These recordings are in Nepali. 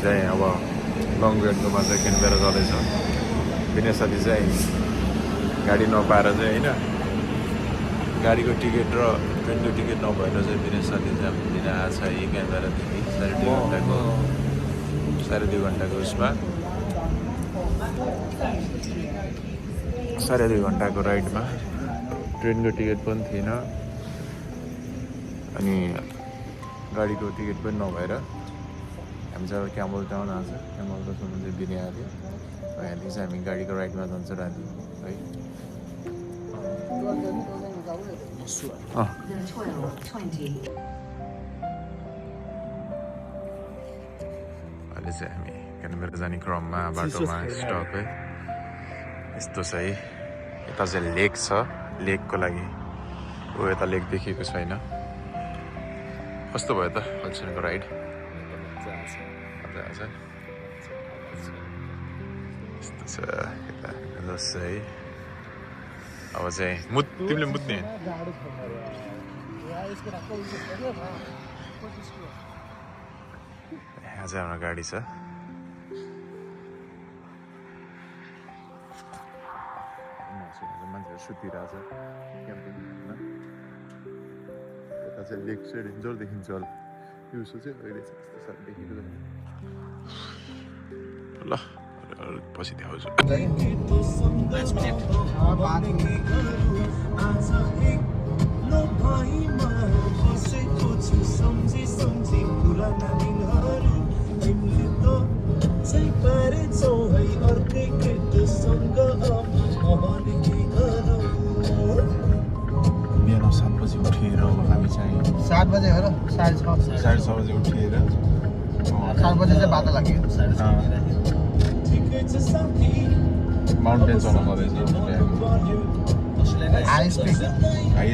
चाहिँ अब लङ वेन्डकोमा चाहिँ क्यानबेरा जाँदैछ। विनय साथी चाहिँ गाडी नपाएर चाहिँ होइन गाडीको टिकट र ट्रेनको टिकट नभएर चाहिँ विनय साथी चाहिँ हाम्रो लिन आएको छ यही क्यानबेरादेखि 2.5 घन्टाको उसमा 2.5 घन्टाको राइडमा ट्रेनको टिकट पनि थिएन अनि गाडीको टिकट पनि नभएर हामी चाहिँ अब क्याम्बल टाउन आएको छ। क्याम्बल टाउनमा चाहिँ बिने आएको थियो। यहाँदेखि चाहिँ हामी गाडीको राइडमा जान्छौँ राति है। अहिले चाहिँ हामी क्यानबेरा जाने क्रममा बाटोमा स्टप है। यस्तो छ है। यता चाहिँ लेक छ। लेकको लागि यता लेक देखेको छैन। कस्तो भयो त अल्छनको राइड? यस्तो छ यता जस है। अब चाहिँ तिमीले मुत्ने यहाँ चाहिँ हाम्रो गाडी छ। मान्छेहरू सुतिरहेछ क्याम्पिङमा। यता चाहिँ लेक चाहिँ डेन्जर देखिन्छ होला। दिउँसो चाहिँ अहिले चाहिँ यस्तो साह्रो देखेको छैन। ल पछि देखाउँछु। बिहान 7 बजी उठेर हामी चाहिँ 7 बजे हो र 6:30 बजे उठेर 7 बजे चाहिँ बाटो लाग्यो। माउन्टेन चढाउनु पर्दैछ। हाई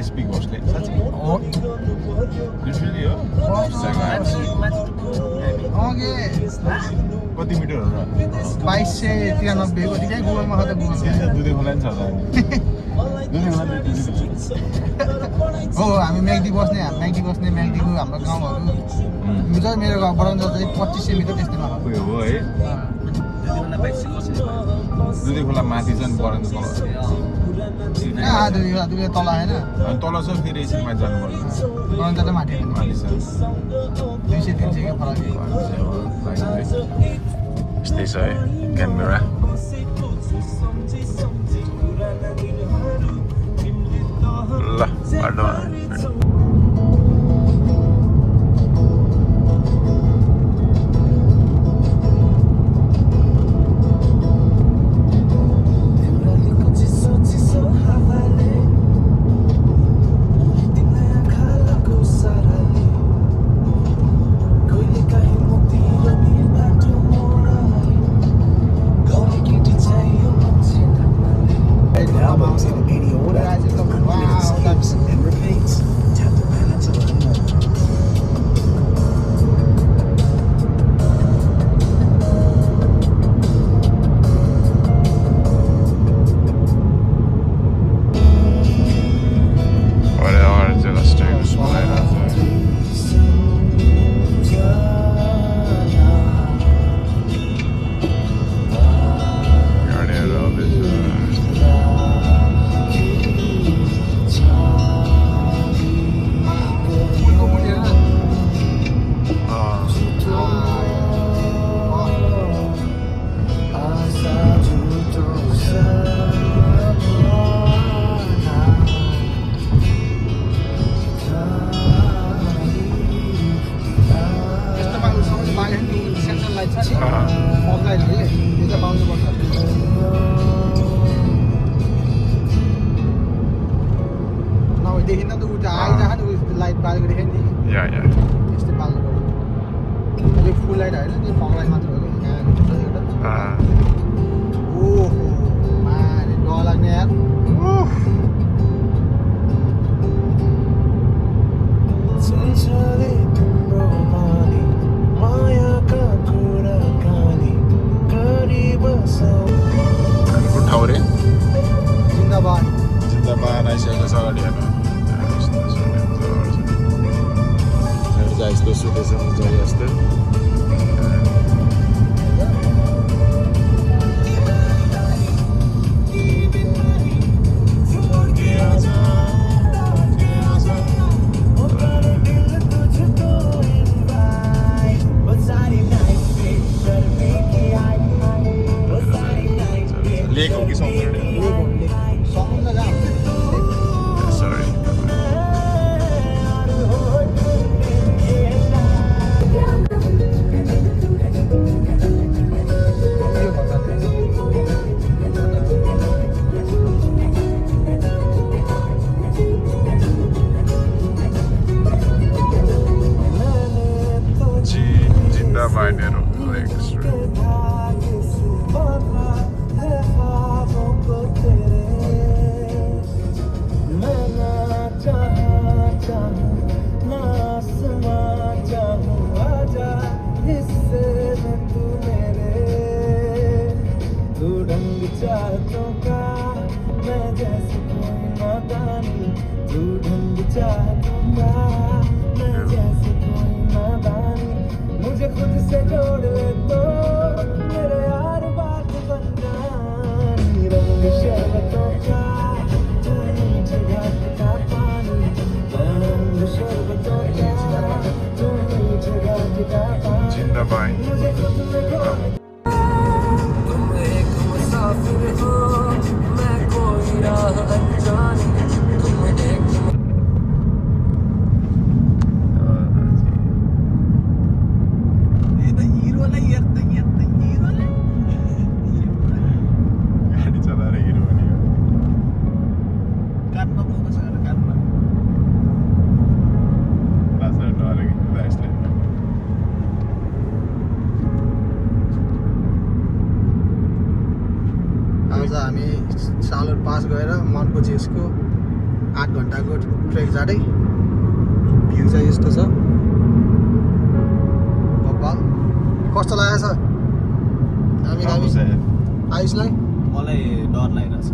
स्पिड बसले साँच्चै हो लिटरली हो। कति मिटर हो र? 2293 कति चाहिँ गुगलमा खा त गुगल दुधे खोला नि छ हो। हामी म्याग्दीको हाम्रो गाउँहरू मेरो गाउँबाट चाहिँ 2500 मिटर त्यस्तैमा हो है। दुधे खोला माथि चाहिँ बरन तल तल होइन तल छ फेरि एकछिन माथि जानुपर्छ। बरन्जा त माथि छ 200-300 फरक यस्तै छ है क्यानबेरा। ल बाटोमा देखिन त उता आइरह नि लाइट बालेको देखेँ नि। त्यस्तै बाल्नु पर्यो। यो फुल लाइट होइन त्यो फङ लाइट मात्र हो कि यहाँ ओहो माने डर लाग्ने यार। जिन्दाबाद आइसकेको छ अगाडि हेर्नु यस्तो सुतेछ जस्तो चाहतों का मैं जैसे कोई नादानी तू ढंग चाहतों का मैं जैसे कोई नादानी मुझे खुद से जोड़ ले तो मेरे यार बात बन जानी रंग शरबतों का मीठे घाट का पानी रंग शरबतों का मीठे घाट का पानी जिंदाबाद मुझे खुद में तुम एक मुसाफिर हो मैं कोई राह अनजानी तुम एक गाडी चलाएर हिँड्यो भने कानमा फोकस गरेर कानमा लास्ट डर यसले आज हामी सालोर पास गएर मनको चेसको 8 घन्टाको ट्रेक जाँदै भ्यू चाहिँ यस्तो छ भोपाल कस्तो लागेको छ दामी दामी आयुषलाई मलाई डर लागिरहेछ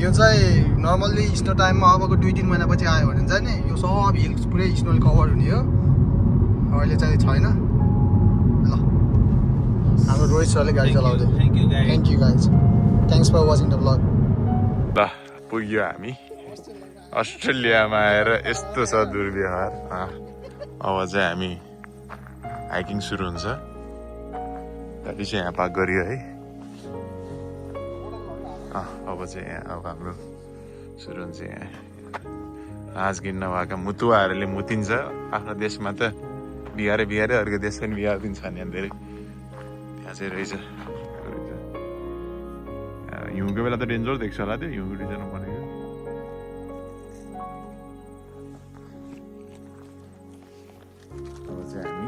यो चाहिँ नर्मल्ली स्नो टाइममा अबको 2-3 महिनापछि आयो भने चाहिँ नि यो सब हिल्स पुरै स्नोले कभर हुने हो अहिले चाहिँ छैन ल हाम्रो रोहित सरले गाडी चलाउँदै thank you guys thanks for watching the blog ल पुग्यो हामी अस्ट्रेलियामा आएर यस्तो छ दुर्व्यवहार अब चाहिँ हामी हाइकिङ सुरु हुन्छ गाडी चाहिँ यहाँ पार्क गरियो है अब चाहिँ यहाँ अब हाम्रो सुरु हुन्छ यहाँ हाँस गिन्न भएका मुतुवाहरूले मुतिन्छ आफ्नो देशमा त बिहारै अर्को देश पनि बिहार दिन्छ नि धेरै त्यहाँ चाहिँ रहेछ हिउँको बेला त डेन्जर देख्छ होला त्यो हिउँको डिजाइन बनेको अब चाहिँ हामी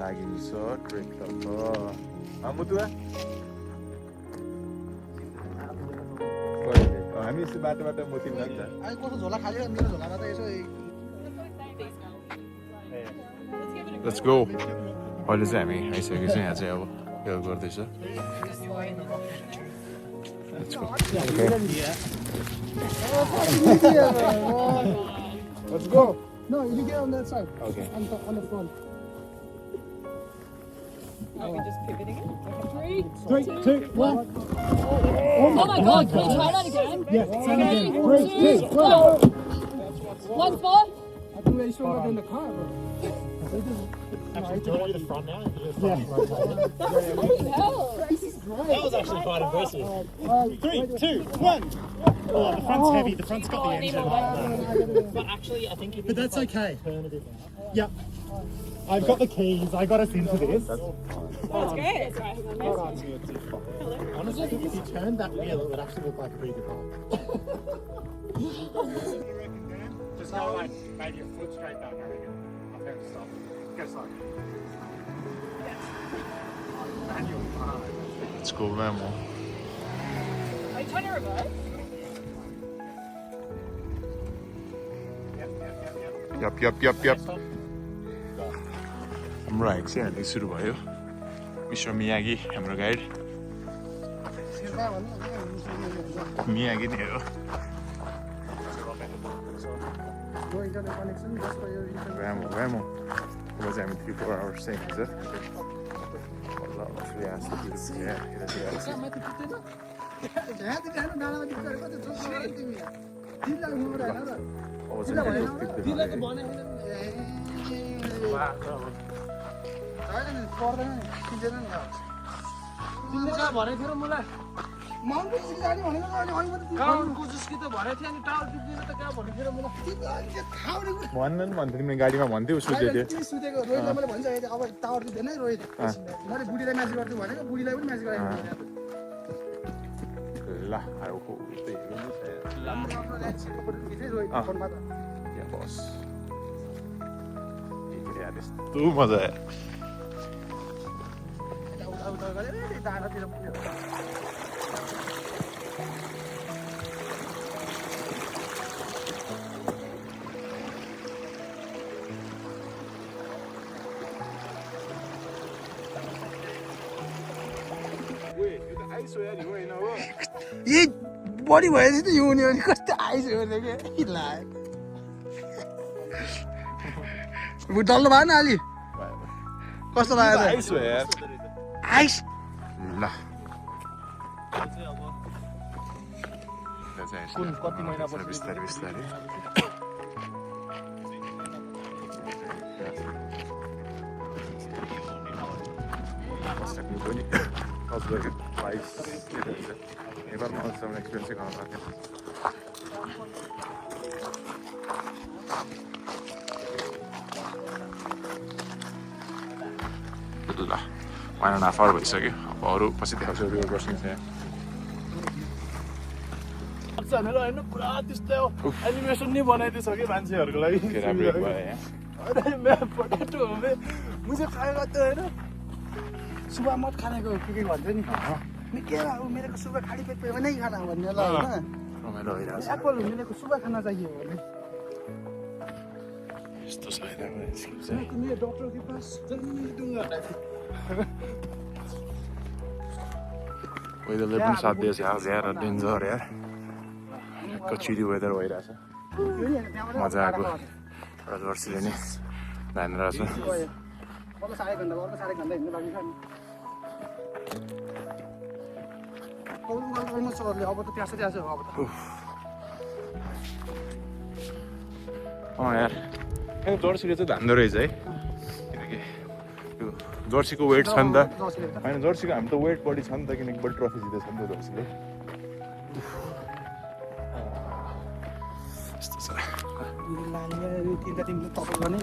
लागिन्छ ट्रेकतर्फ मुतुवा हामी यस्तो बाटो मोतिन्छ नि त अहिले कस्तो झोला खाली मेरो झोलामा त यसो लेट्स गो अहिले चाहिँ हामी आइसकेको छ यहाँ चाहिँ अब यो गर्दैछ Let's go. Let's go. No, you get on that side. Okay. On the front. Are we just pivoting it? Okay. 3, 2, 1. Oh my god, can you try that again? Yeah, same again. 3, 2, 1. Once more. I think we're stronger than the car, bro. Actually, do you want the front now? Bloody hell. That was actually quite impressive. 3, 2, 1. Oh, the front's heavy. The front's got the engine. But actually, I think if but that's okay. Turn a bit. Yep. I've got the keys. I got us into this. That's great. That's right. Hold on. Honestly, if you turned that wheel, it would actually look like a pretty good car. Just go like maybe a foot straight back. I reckon. I'll have to stop. Go slow. Manual. Let's go, Memo. Are you trying to reverse? Yep. हाम्रो हाइक चाहिँ यहाँदेखि सुरु भयो विश्व मियागी हाम्रो गाइड मियागी नै हो Vamos. अब चाहिँ हामी 3-4 आवर्स चाहिँ हुन्छ भन्थ्यो गाडीमा भन्थ्यो सुतेको सुतेको रोहितलाई मैले भनिसकेको थिएँ अब टावर दिँदैन है रोहित मैले बुढीलाई म्याच गर्छु भनेको बुढीलाई पनि म्याच गराएको ल यस्तो मजा आयो यही बढी भएपछि त हिउँने भने कस्तो आइस हो कि ला डल्लो भएन अलि कस्तो लाग्यो आइस ल कुन कति महिना बिस्तारै बिस्तारै पनि नेपालमा अहिलेसम्म एक्सपिरियन्सै गर्न सक्यो ल 1.5 hour भइसक्यो अब अरू पछि देखाउँछु रिभर क्रसिङ छ भनेर होइन पुरा त्यस्तै एनिमेसन नै बनाइदिएछ कि मान्छेहरूको लागि पोटेटो हो मुझे खाएको त होइन सुबह मत खानेको के भन्छ नि के मेरो सुबह खाली पेट पे नै खाना भन्नेलाई होइन रमाइलो भइरहेछ एप्पल मेरो सुबह खाना चाहिए भने यस्तो छ है मेरो डॉक्टर के पास जल्दी दूंगा वेदरले पनि साथ दिएछ आज यार डेन्जर यार कचिरी वेदर भइरहेछ मजा आएको र जर्सीले नै धान रहेछ अर्को साढे घन्टा हिँड्नु लाग्छ नि अब त त्यहाँ अब त यार जर्सीले चाहिँ धान्दो रहेछ है किनकि त्यो जर्सीको वेट छ नि त होइन जर्सीको हामी त वेट बढी छ नि त किनकि बढी ट्रफी जितेछ नि त जर्सीले यस्तो छ तिनवटा टिमले टप गर्ने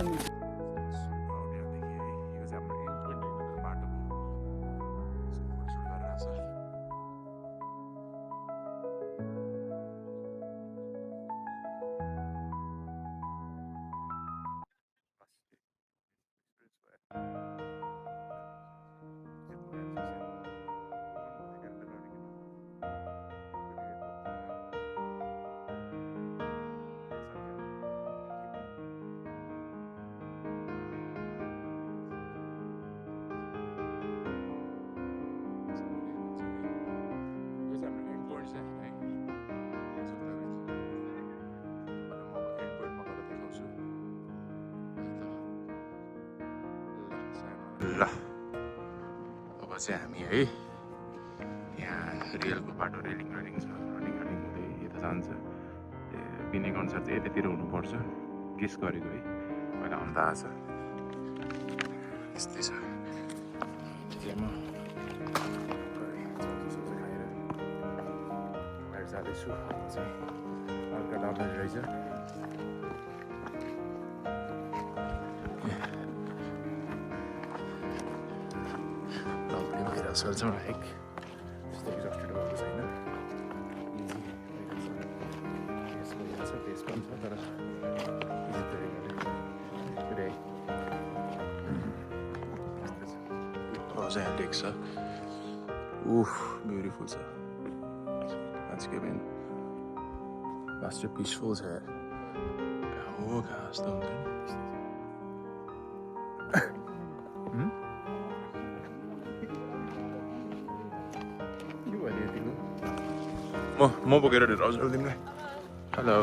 ल अब चाहिँ हामी है यहाँ रेलको बाटो रनिङ छ रनिङ हुँदै यता जान्छ पिनेको अनुसार चाहिँ यतातिर हुनुपर्छ गेस गरेको है पहिला अन्दाज छ यस्तै छ म बाहिर जाँदैछु चाहिँ हल्का डाब्लै रहेछ It's all right. Just exhausted about this, I know. Easy. Yes, okay. Sponsor that. Easy today. Rosa Alexa. Oof, beautiful sir. Landscaping. That's the peaceful sir. Oh, gosh, don't you? म बोकेर हजुर तिमीलाई hello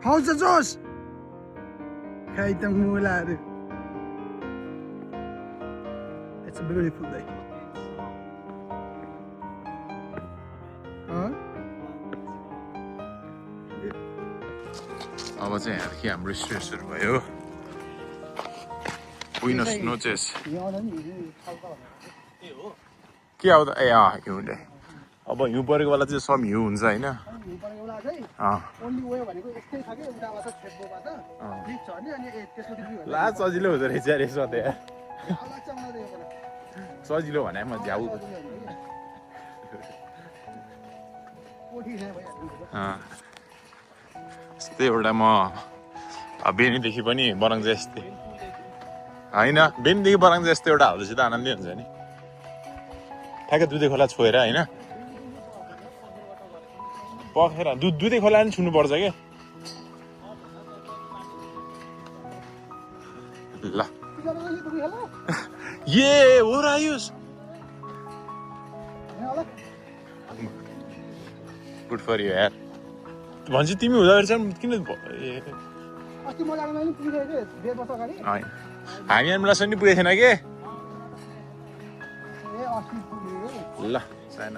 How's the sauce? Kaya itong mula rin. It's a beautiful day. Huh? अब चाहिँ यहाँदेखि हाम्रो स्ट्रेट सुरु भयो बुइनोस नोचेस के आउँछ ए हिउँ डे अब हिउँ परेको बेला चाहिँ सब हिउँ हुन्छ होइन ला सजिलो हुँदो रहेछ अरे सधैँ सजिलो भने म झ्याउ यस्तै एउटा म बेनीदेखि पनि बरङ्जा यस्तै होइन बेनीदेखि बरङ्जा यस्तो एउटा हाल्दैछ त आनन्दै हुन्छ नि ठ्याक्कै दुधे खोला छोएर होइन पखेर दुधे खोला नि छुनुपर्छ क्या ल ये हो र आयुष गुड फर यु यार भन्छ तिमी हुँदा रहेछ किन अस्ति म लाग्ने पनि पुगेको थिएँ 1.5 वर्ष अगाडि होइन हामी हामीलाई नि पुगेको थिएन कि ए अस्ति पुगेँ ल साइन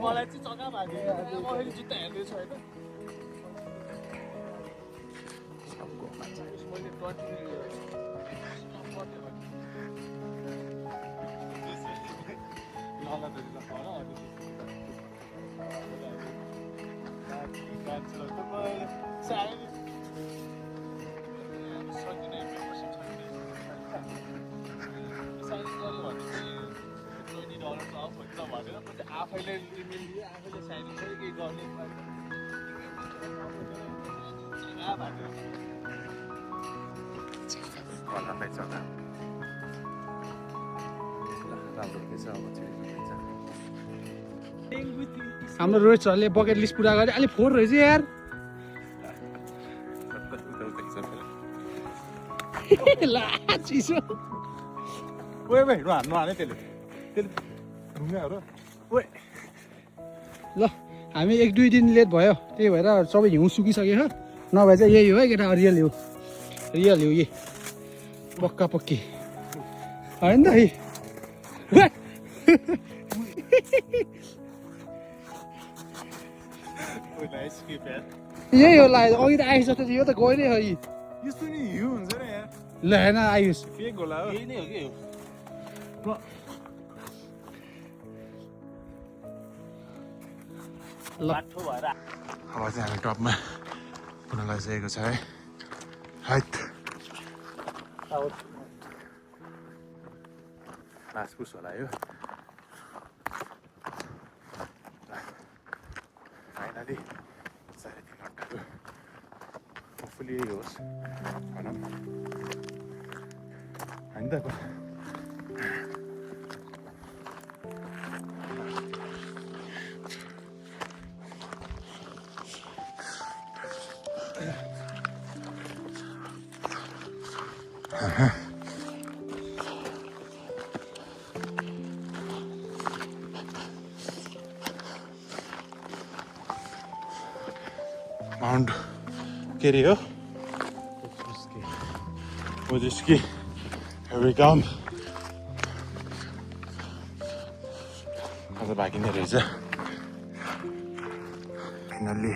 मलाई चाहिँ जग्गा भएको म अहिले जुत्ता हेर्दैछु होइन मैले कन्टिन्यू आफैले इमेल दियो आफैले साइन केही गर्ने हाम्रो रोहित सरले बकेट लिस्ट पुरा गरे अलि फोर रहेछ यार ला चिसो ओए भाइ नहाने त्यसले ढुङ्गाहरू ओए ल हामी 1-2 दिन लेट भयो त्यही भएर सबै हिउँ सुकिसक्यो नभए चाहिँ यही हो है केटा रियल हिउँ यही पक्का पक्की होइन त यही हो लाग्यो अघि त आयुष जस्तो यो त गयो नै हो यी यस्तो नि हिउँ हुन्छ नि यार ल हेर्न आयुष फेक होला हो यही नै हो कि ल बाटो भएर अब चाहिँ हामी टपमा पुनः लगाइसकेको छ है हाइट लासपुस होला यो फाइनली 3.5 घन्टाको होपफुली यही होस् भनौँ होइन त माउन्ट के अरे हो Ojiski. Here we come. आज बाँकी नै रहेछ फाइनल्ली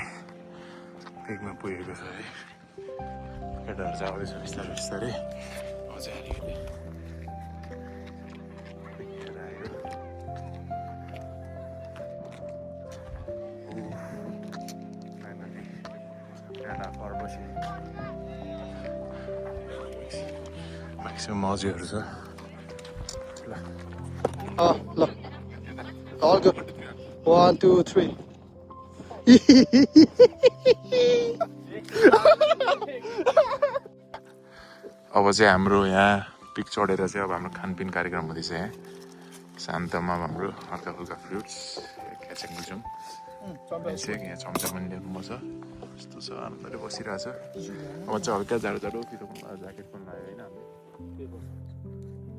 पिकमा पुगेको छ है केटाहरू चाहिँ आउँदैछ बिस्तारै बिस्तारै अझै अलिकति फाइनल्ली यहाँ फर्मसी म्याक्सिमम मौजीहरू छ ल ल all good 1 2 3 अब चाहिँ हाम्रो यहाँ पिक चढेर चाहिँ अब हाम्रो खानपिन कार्यक्रम हुँदैछ यहाँ शान्तमा हाम्रो हल्का फुल्का फ्रुट्स क्याचेङ बुझौँ यहाँ चम्चा पनि ल्याउनु छ यस्तो छ आनन्दले बसिरहेछ अब चाहिँ हल्का जाडो जाडो पिरो ज्याकेट पनि लाग्यो होइन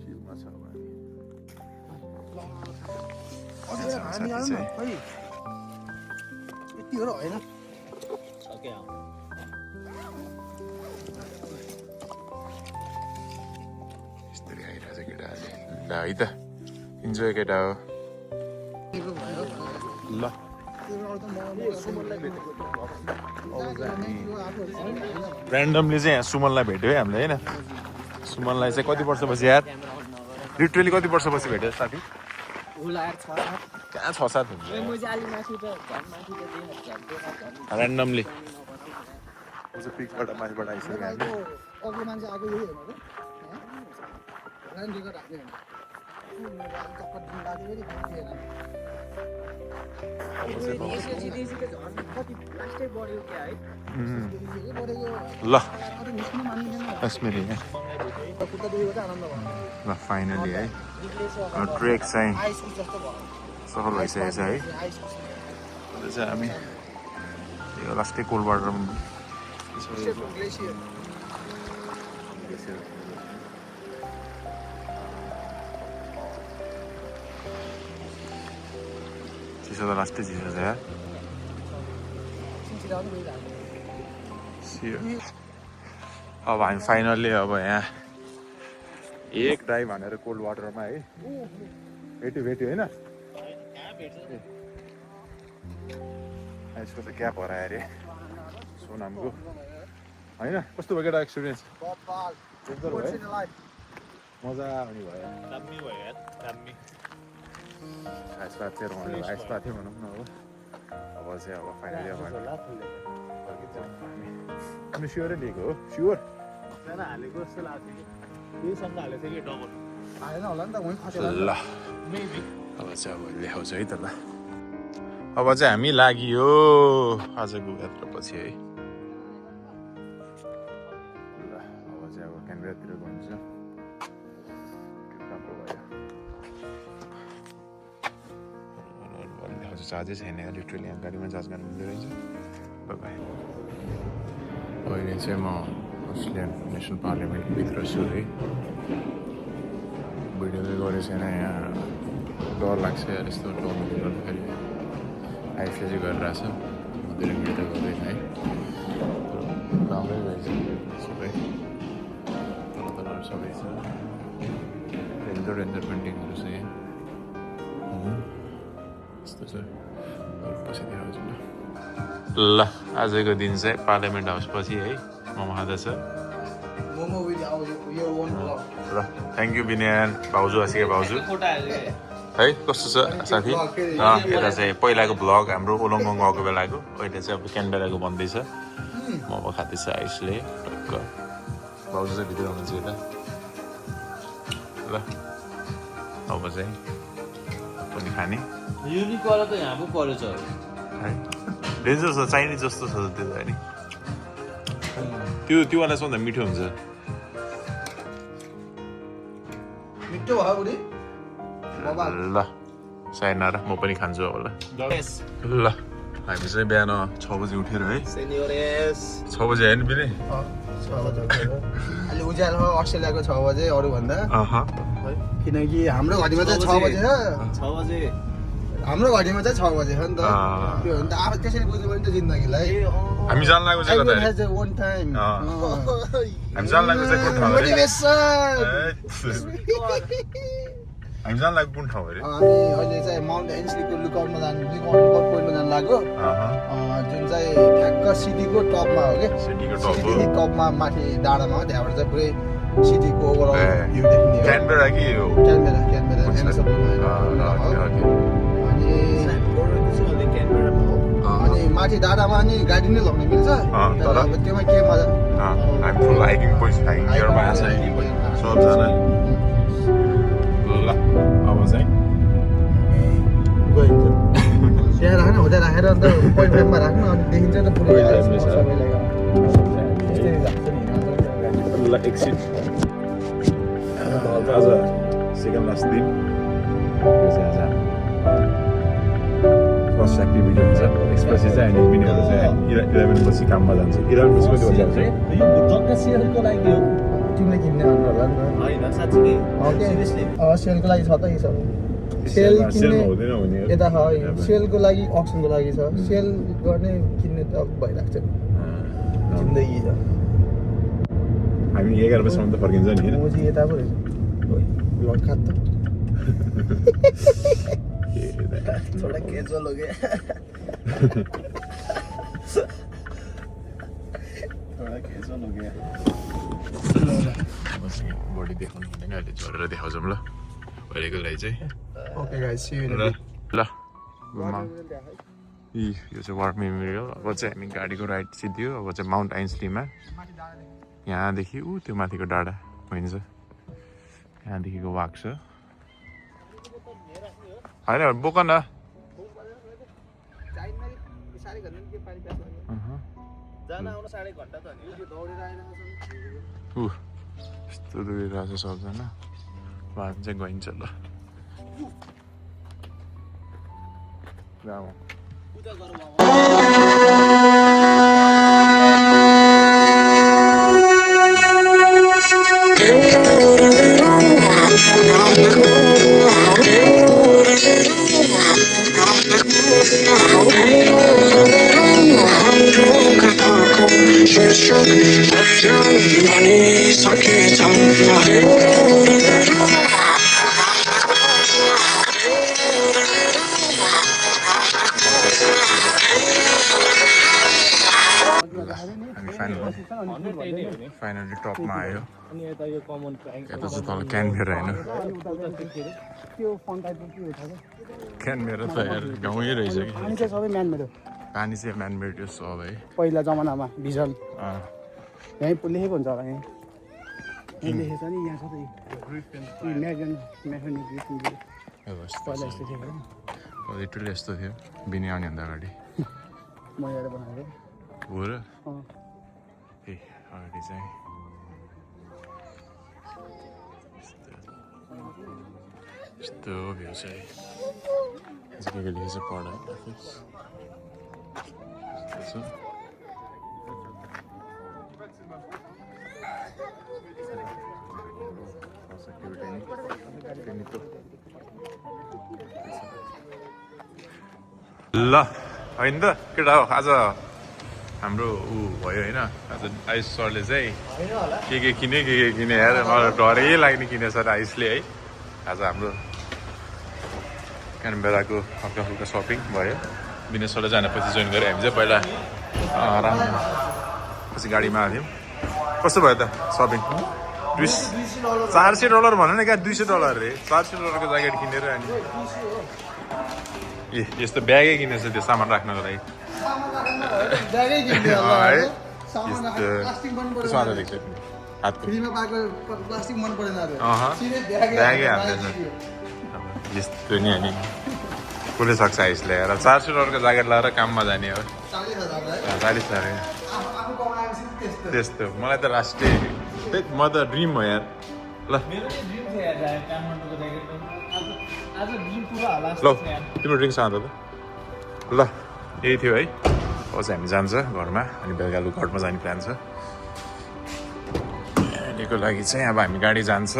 चिलमा छ अब हामी यति हो र होइन सक्यो यस्तरी आइरहेछ केटाहरूले ल है त इन्जोय केटा हो ल ऱ्यान्डमली चाहिँ यहाँ सुमनलाई भेट्यो है हामीले होइन सुमनलाई चाहिँ कति वर्षपछि यार लिटरली कति वर्षपछि भेट्यो साथी कहाँ 6-7 हुन्छ ऱ्यान्डमली पिकबाट माथिबाट आइसक्यो हामी अग्लो मान्छे आएको यही हेर्नु रेकर्ड राख्ने ल कश्मीरी ल फाइनली है ट्रेक चाहिँ सफल भइसकेको छ है अहिले चाहिँ हामी यो लास्टै कोल्ड वाटर बसेर चिसो त लास्टै चिसो छ यार अब हामी फाइनल्ली अब यहाँ एक डाइभ हानेर कोल्ड वाटरमा है भेट्यो होइन यसको त क्याप हरायो अरे सोनामको होइन कस्तो भयो केटा एक्सपिरियन्स मजा आउने भयो आइसपा थियो भनौँ न अब चाहिँ अब फाइनली अब फर्किन्छौँ हामी स्योरै लिएको हो स्योर हालेको जस्तो लाग्थ्यो कि यहीसँग हालेको थियो कि डबल हालेन होला नि त वहीँ खसेर ल अब चाहिँ अब ल्याउँछ है त ल अब चाहिँ हामी लाग्यो आजको यात्रापछि है ल अब चाहिँ अब क्यानबेरातिर गइन्छ राम्रो भयो ल्याउँछ चार्जै छैन लिटरली यहाँ गाडीमा चार्ज गर्नु मिल्दो रहेछ बाई अहिले चाहिँ म अस्ट्रेलियन नेसनल पार्लियामेन्टभित्र छु है भिडियो चाहिँ गरेको छैन यहाँ डर लाग्छ यार यस्तो टाउनले गर्दाखेरि आइफले चाहिँ गरिरहेछ धेरै भिडियो गर्दैन है राम्रै रहेछ सबै तलहरू सबै छ रेन्जर पेन्टिङहरू छ यहाँ यस्तो छ पछि देखाउँछु ल आजको दिन चाहिँ पार्लियामेन्ट हाउस पछि है मोमो खाँदैछ मोमो विथ यो ओन ब्लग ल थ्याङ्क यू विनयन भाउजू हँसिके भाउजू है कस्तो छ साथी यता चाहिँ पहिलाको भ्लग हाम्रो ओलङ्गङ गएको बेलाको अहिले चाहिँ अब क्यानबेराको बन्दैछ मोमो खाँदैछ आइसले टक्क भाउजू चाहिँ भित्र हुनुहुन्छ यता ल अब चाहिँ पनि खाने युनिक वाला त यहाँ पो परेछ है डेन्जर छ चाइनिज जस्तो छ त्यो त नि त्योवाला सबभन्दा मिठो हुन्छ मिठो भयो बुढी ल सायनारा म पनि खान्छु अब ल ल हामी चाहिँ बिहान 6 बजी उठेर है 6 बजी आयो नि बिने अहिले उज्यालो हो अस्ट्रेलियाको 6 बजे अरूभन्दा किनकि हाम्रो घडीमा चाहिँ 6 बजे हो 6 बजे हाम्रो घडीमा चाहिँ 6 बजे हो नि त त्यो हो नि त अब त्यसरी बुझ्नु पर्यो नि त जिन्दगीलाई हामी जान लागेको चाहिँ कता has a one time हामी जान लागेको चाहिँ कुन ठाउँ अरे हामी जान लागेको कुन ठाउँ अरे हामी अहिले चाहिँ माउन्ट एन्सलीको लुकआउटमा लुकआउट पोइन्टमा जानु लाग्यो जुन चाहिँ ठ्याक्क सिटीको टपमा हो क्या सिटीदेखि टपमा माथि डाँडामा हो त्यहाँबाट चाहिँ पुरै सिटीको ओभरअल भ्यू देखिने हो क्यानबेरा कि हो क्यानबेरा अनि माथि डाँडामा नि गाडी नै लग्न मिल्छ तर अब त्योमा के मजा हामी फुल हाइकिङ पोइन्ट हाइकिङ गियरमा छ सबजना ल अब चाहिँ गइन्छ त्यहाँ राख्न हुँदा राखेर अन्त पोइन्ट फाइभमा राख्नु अनि देखिन्छ त पुरै ल एकछिन आज सेकेन्ड लास्ट दिन यो चाहिँ आज फर्स्ट एक्टिभिटी हुन्छ यसपछि चाहिँ हामी मिनिहरू चाहिँ 11 बजी काममा जान्छ 11 बजी कति बजी आउँछ यो जग्गा सेयरको लागि हो तिमीले किन्ने अन्त होला नि त होइन साँच्चै सेलको लागि छ त यी सब सेल किन्ने यता सेलको लागि अक्सनको लागि छ सेल गर्ने किन्ने त भइरहेको छ जिन्दगी छ हामी 11 बजीसम्म त फर्किन्छ नि म चाहिँ यता पो रहेछ लट खात त थोड़ा कैजुअल हो गया थोड़ा कैजुअल हो गया बडी देखाउनु हुँदैन अहिले झरेर देखाउँछौँ ल अहिलेको लागि चाहिँ ओके गाइस सी यु ल यो चाहिँ वार मेमोरियल अब चाहिँ हामी गाडीको राइट सिधियो अब चाहिँ माउन्ट आइन्सलीमा यहाँदेखि त्यो माथिको डाँडा भइन्छ यहाँदेखिको वाक छ होइन बोक न यस्तो दुखिरहेको छ सबजना उहाँ चाहिँ गइन्छ ल We'll be right back. हामी फाइनली टपमा आयो अनि यता यो कमन यता चाहिँ तल क्यानबेरा होइन त्यो फन टाइपको के हो थाहा छ क्यानबेरा त यार गाउँै रहेछ कि पानी चाहिँ सबै म्यानमेड हो पानी चाहिँ म्यानमेड हो सब है पहिला जमानामा भिजन अँ यहीँ लेखेको हुन्छ होला यहीँ लेखेको छ नि यहाँ छ त म्यागन म्यागनिक पहिला यस्तो थियो लिटरली यस्तो थियो बिनी आउने भन्दा अगाडि मैलाले बनाएको हो र अँ ए अगाडि चाहिँ यस्तो भ्यू चाहिँ के लेखेको छ पढ ल होइन त केटा हो आज हाम्रो ऊ भयो होइन आज आयुष सरले चाहिँ के किने यार मलाई डरै लाग्ने किनेछ र आयुषले है आज हाम्रो क्यानबेराको हल्का फुल्का सपिङ भयो विनय सरले जानेपछि जोइन गरेँ हामी चाहिँ पहिला राम्रो पछि गाडीमा आएको थियौँ कस्तो भयो त सपिङ $400 भन न क्या $200 रे $400 को ज्याकेट किनेर अनि ए यस्तो ब्यागै किनेछ त्यो सामान राख्नको लागि प्लास्टिक मन परेन ब्यागै हाल्दैछ यस्तो नि अनि कसले सक्छ आइसले हेर $400 को ज्याकेट लगाएर काममा जाने हो 40,000 त्यस्तो मलाई त राष्ट्रिय म त ड्रिम हो यार ल मेरो चाहिँ ड्रिम थियो यार काठमाडौँको ज्याकेट आज ड्रिम पुरा होला ल तिम्रो ड्रिङ्क साँध त ल यही थियो है पछि हामी जान्छ घरमा अनि बेलुका घरमा जाने प्लान छ अहिलेको लागि चाहिँ अब हामी गाडी जान्छ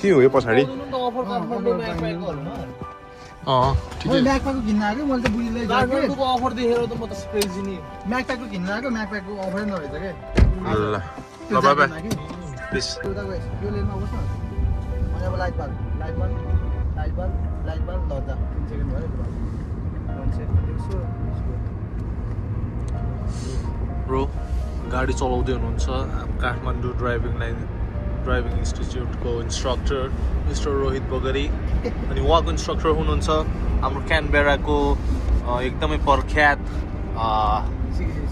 के हो यो पछाडि अफर काठमाडौँ ब्याकप्याकहरूमा ठिकै म्याकप्याकको किन्न आएको मैले त बुझिँदै काठमाडौँको अफर देखेर त म त क्रेजी नि म्याकप्याकको किन्न आएको म्याकप्याकको अफरै नरहेछ क्या ल ल बाई बाई प्लिज यो लेनमा बस्छ अनि अब लाइट बाल लड्दा 3 सेकेन्ड भयो 1 सेकेन्ड ब्रो गाडी चलाउँदै हुनुहुन्छ काठमाडौँ ड्राइभिङ इन्स्टिच्युटको इन्स्ट्रक्टर मिस्टर रोहित बगरी अनि उहाँको इन्स्ट्रक्टर हुनुहुन्छ हाम्रो क्यानबेराको एकदमै प्रख्यात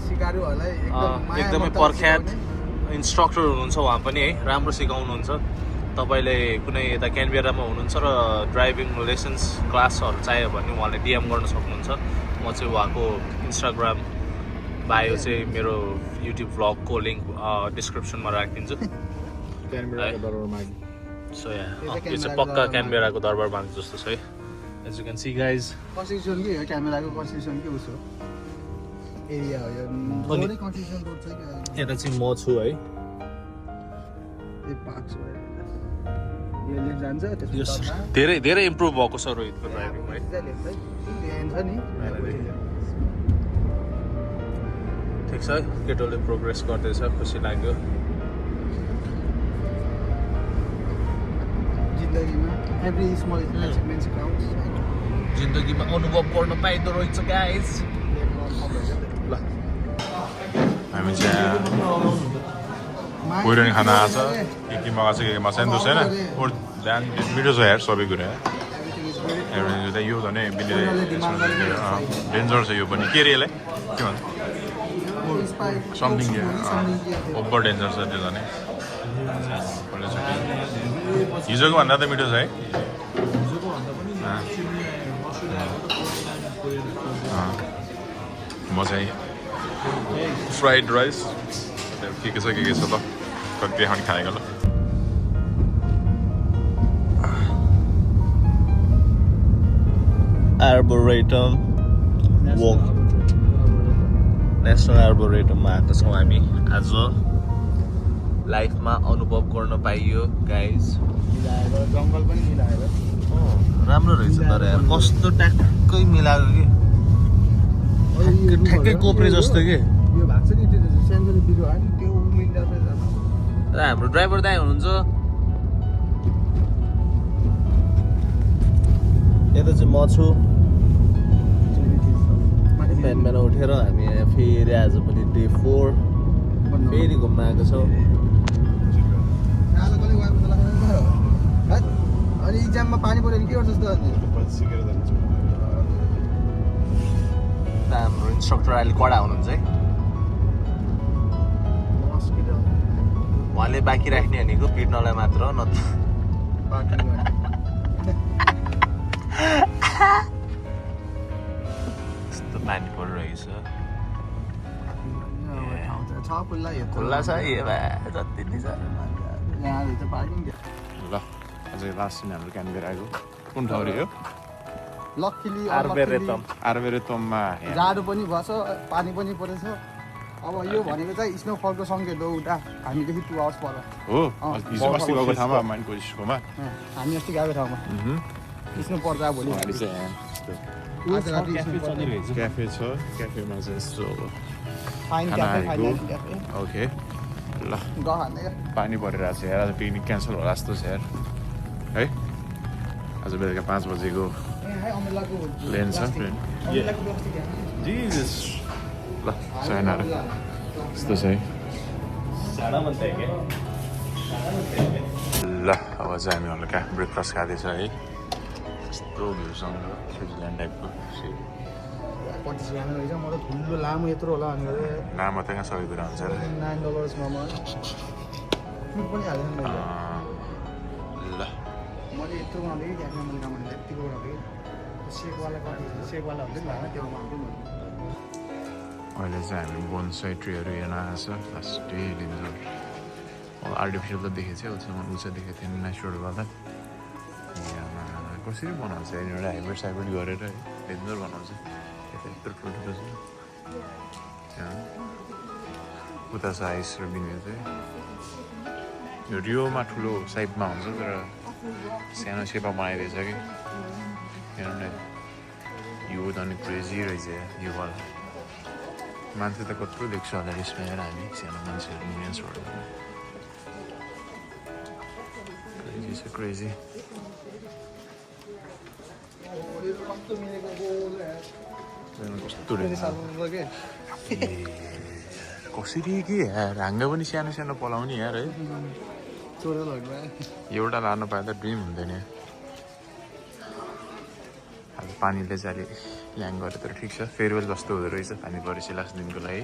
सिकारुहरूलाई एकदमै प्रख्यात इन्स्ट्रक्टर हुनुहुन्छ उहाँ पनि है राम्रो सिकाउनुहुन्छ तपाईँले कुनै यता क्यानबेरामा हुनुहुन्छ र ड्राइभिङ लेसन्स क्लासहरू चाहियो भने उहाँले डिएम गर्न सक्नुहुन्छ म चाहिँ उहाँको इन्स्टाग्राम बायो चाहिँ मेरो युट्युब भ्लगको लिङ्क डिस्क्रिप्सनमा राखिदिन्छु सो यो चाहिँ पक्का क्यानबेराको दरबार बाँध जस्तो छ है as you can see guys constitution के हो क्यामेराको कन्स्टिट्युसन के उसो एरिया हो यो कन्स्टिट्युसन रोड छ कि यता चाहिँ म छु है यो पार्क छ यो लेफ्ट जान्छ यो धेरै धेरै इम्प्रुभ भएको छ रोहितको ड्राइभिङ है ठिक छ केटोले प्रोग्रेस गर्दैछ खुसी लाग्यो जिन्दगीमा अनुभव गर्न पाइँदो रहेछ गाइज ल हामी चाहिँ कोइरन खाना आएको छ के मगाएको छ के छैन छैन ध्यान मिठो छ यार सबै कुरा यो झन् डेन्जर छ यो पनि के रे यसलाई के भन्छ समथिङ ओभर डेन्जर छ त्यो झन् हिजोको भन्दा त मिठो छ है म चाहिँ फ्राइड राइस के छ त कति खाने खाएको ल आर्बोरेटम वक नेसनल आर्बोरेटममा आएको छौँ हामी आज लाइफमा अनुभव गर्न पाइयो गाइज जङ्गल पनि मिलाएर राम्रो रहेछ तर यार कस्तो ट्याक्कै मिलाएको कि ठ्याक्कै कोप्रे जस्तो के यो भएको छ नि त्यो सानो बिरुवा नि त्यो मिल्दा र हाम्रो ड्राइभर दाइ हुनुहुन्छ यता चाहिँ म छु बिहान बिहान उठेर हामी यहाँ फेरि आज पनि डे 4 फेरि घुम्न आएको छौँ अनि इक्जाममा पानी पऱ्यो भने के गर्छ जस्तो हाम्रो इन्स्ट्रक्टर अहिले कडा हुनुहुन्छ है उहाँले बाँकी राख्ने भनेको पिट्नलाई मात्र नत्र यस्तो पानी परिरहेछ खुल्ला छ ए भए जति नि छ ल अझै लास्ट दिन हाम्रो क्यानबेरा आएको कुन ठाउँ रे यो लक्कीली आर्बेरेतममा जाडो पनि भएछ पानी पनि परेछ अब यो भनेको चाहिँ स्नोफलको सङ्केत हो उता हामीदेखि 2 आवर्स पर हो हिजो अस्ति गएको ठाउँमा माइन पोजिसकोमा हामी अस्ति गएको ठाउँमा स्नो पर्छ भोलि क्याफे छ क्याफेमा चाहिँ यस्तो फाइन क्याफे ओके ल गहाने पानी परिरहेको छ यार आज पिकनिक क्यान्सल होला जस्तो छ यार है आज बेलुका 5 बजेको प्लेन छ जिजस ल साइनाहरू यस्तो छ है ल अब चाहिँ हामी हल्का ब्रेकफास्ट खाँदैछ है यस्तो भ्यूसँग स्विजरल्यान्ड टाइपको म त ठुलो लामो यत्रो होला अनि नाम त कहाँ सबै कुरा हुन्छ र $9 फुड पनि हालेन ल मैले यत्रो बनाउँदै क्याफेमा मैले कमाउने यत्तिको बनाउँदै सेकवाला हुन्छ नि होइन त्यो बनाउँदै अहिले चाहिँ हामी बोनसाई ट्रीहरू हेर्न आएको छ लास्टै डेन्जर आर्टिफिसियल त देखेको थियो उसँग उचा देखेको थिएन नेचुरल गर्दा कसरी बनाउँछ यहाँनिर हाइब्रिड साइब्रिड गरेर है डेन्जर बनाउँछ यता यत्रो ठुल्ठुलो छ उता छ आइस र बिनेर चाहिँ यो रियोमा ठुलो साइपमा हुन्छ तर सानो सेपमा बनाइदिएछ कि हेर्नु न यो त अनि क्रेजी रहेछ यो वाला मान्छे त कत्रो देख्छ होला यसमा हेर हामी सानो मान्छेहरू मिलियन्सहरू क्रेजी छ क्रेजी कस्तो रहेछ कसरी के यार हाँगा पनि सानो सानो पलाउने यार है एउटा लानु पाए त ड्रिम हुँदैन अब पानीले चाहिँ अलिक ल्याङ गरे तर ठिक छ फेयरवेल जस्तो हुँदो रहेछ पानी परेपछि लास्ट दिनको लागि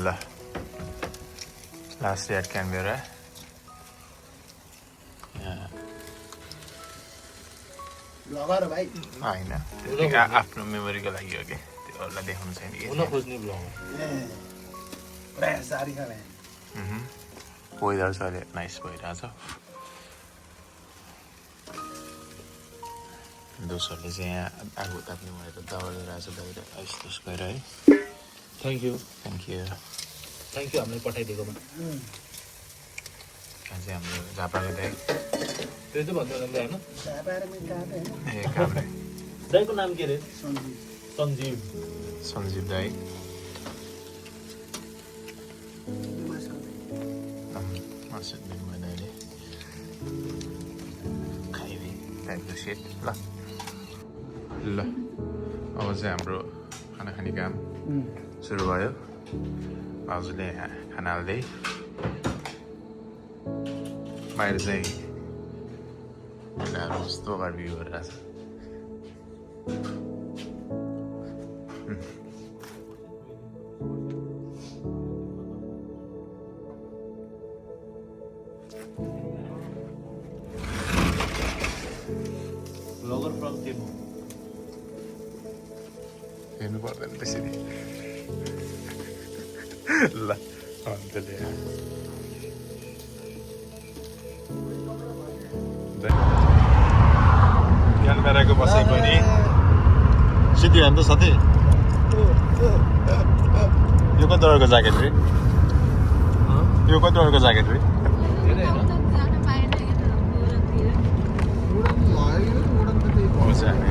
ल लास्ट एट क्यानबेरा होइन आफ्नो मेमोरीको लागि हो कि त्योहरूलाई देखाउनु छैन कि वेदर चाहिँ अहिले नाइस भइरहेछ दोस्तहरूले चाहिँ यहाँ आगो ताप्ने भएर दावा लिइरहेछ बाहिर आइस गएर है थ्याङ्क यू हामीलाई पठाइदिएकोमा यहाँ चाहिँ हाम्रो झापाको दाइ त्यो चाहिँ भन्नु होइन ए काभ्रे दाइको नाम के अरे सञ्जीव दाइ दाइले खाइबे टाइपको सेट ल अब चाहिँ हाम्रो खाना खाने काम सुरु भयो भाउजूले खाना हाल्दै बाहिर चाहिँ कस्तो भ्यू गरिरहेछ ब्लगर फ्रम टेमो हेर्नु पर्दैन त्यसरी ल त्यसले क्यानबेराको बसाइ पनि सिद्धि होइन त साथी यो कति डलरको ज्याकेट रे यो कति डलरको ज्याकेट रे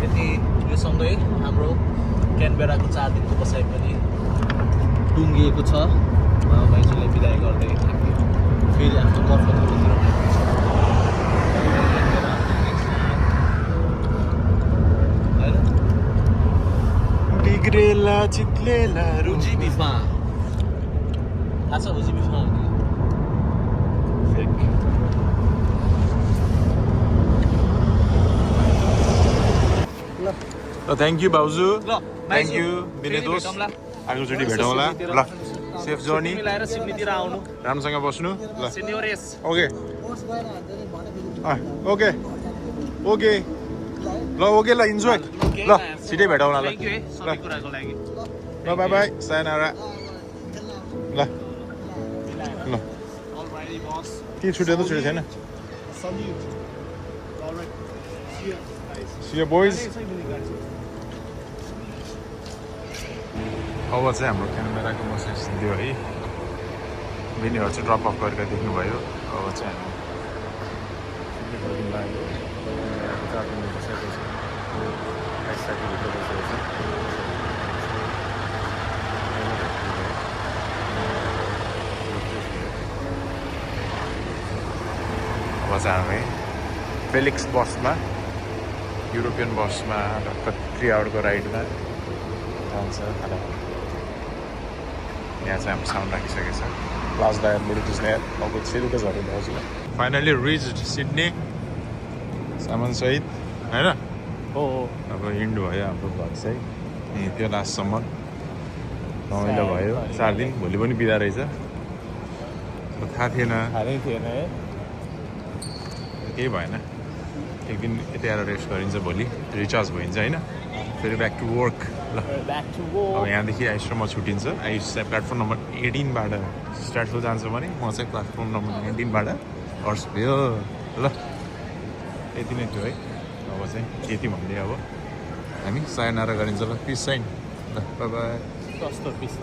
यति यो सँगै हाम्रो क्यानबेराको 4 दिनको बसाइ पनि टुङ्गिएको छ भाइजूलाई बिदाय गर्दै थाक्यो फेरि आफ्नो कर्तव्यतिर बिग्रेला चित्लेला रुचि बिफा थाहा छ रुचि बिफा थ्याङ्क यू भाउजू ल थ्याङ्क यू विनेदोस अर्कोचोटि भेटौँला ल सेफ जर्नी मिलाएर सिडनीतिर आउनु राम्रोसँग बस्नु ल सिडनी और यस ओके कोर्स गएर हुन्छ नि भने फेरि ओके ओके ल ओके ल इन्जोय ल छिटै भेटौँला ल थ्याङ्क यू है सबै कुराको लागि ल बाई बाई सायनारा ल ल अलराइट बस के छुट्यो त छुट्यो छैन Salute. All right. See ya, guys. See you boys अब चाहिँ हाम्रो क्यामेराको मसेज दियो है बेनीहरू चाहिँ ड्रप अफ गरेर देख्नुभयो अब चाहिँ हामी लाग्यो बसेको छ साथीभित्र बसेको छ अब चाहिँ हामी फेलिक्स बसमा युरोपियन बसमा ढक्क 3 आवरको राइडमा जान्छ यहाँ चाहिँ हाम्रो साउन्ड राखिसकेको छ क्लास डायर ब्लुटुथ डायर अब छिटो झऱ्यो दाजुलाई फाइनली रिच्ड सिडनी सामानसहित होइन हो अब इन्ड भयो हाम्रो घर चाहिँ यहीँ थियो लास्टसम्म रमाइलो भयो 4 दिन भोलि पनि बिदा रहेछ थाहा थिएन हालै थिएन है केही भएन एक दिन यति आएर रेस्ट गरिन्छ भोलि रिचार्ज भइन्छ होइन फेरि ब्याक टु वर्क ल ब्याक टु अब वर्क यहाँदेखि आइसम्म छुट्टिन्छ आइस चाहिँ प्लेटफर्म नम्बर 18बाट स्टार्ट जान्छ भने म चाहिँ प्लेटफर्म नम्बर 19बाट हर्स भयो ल यति नै थियो है अब चाहिँ यति भन्दै अब हामी सायनारा गरिन्छ ल पिस साइन ल बाई बाई कस्तो पिस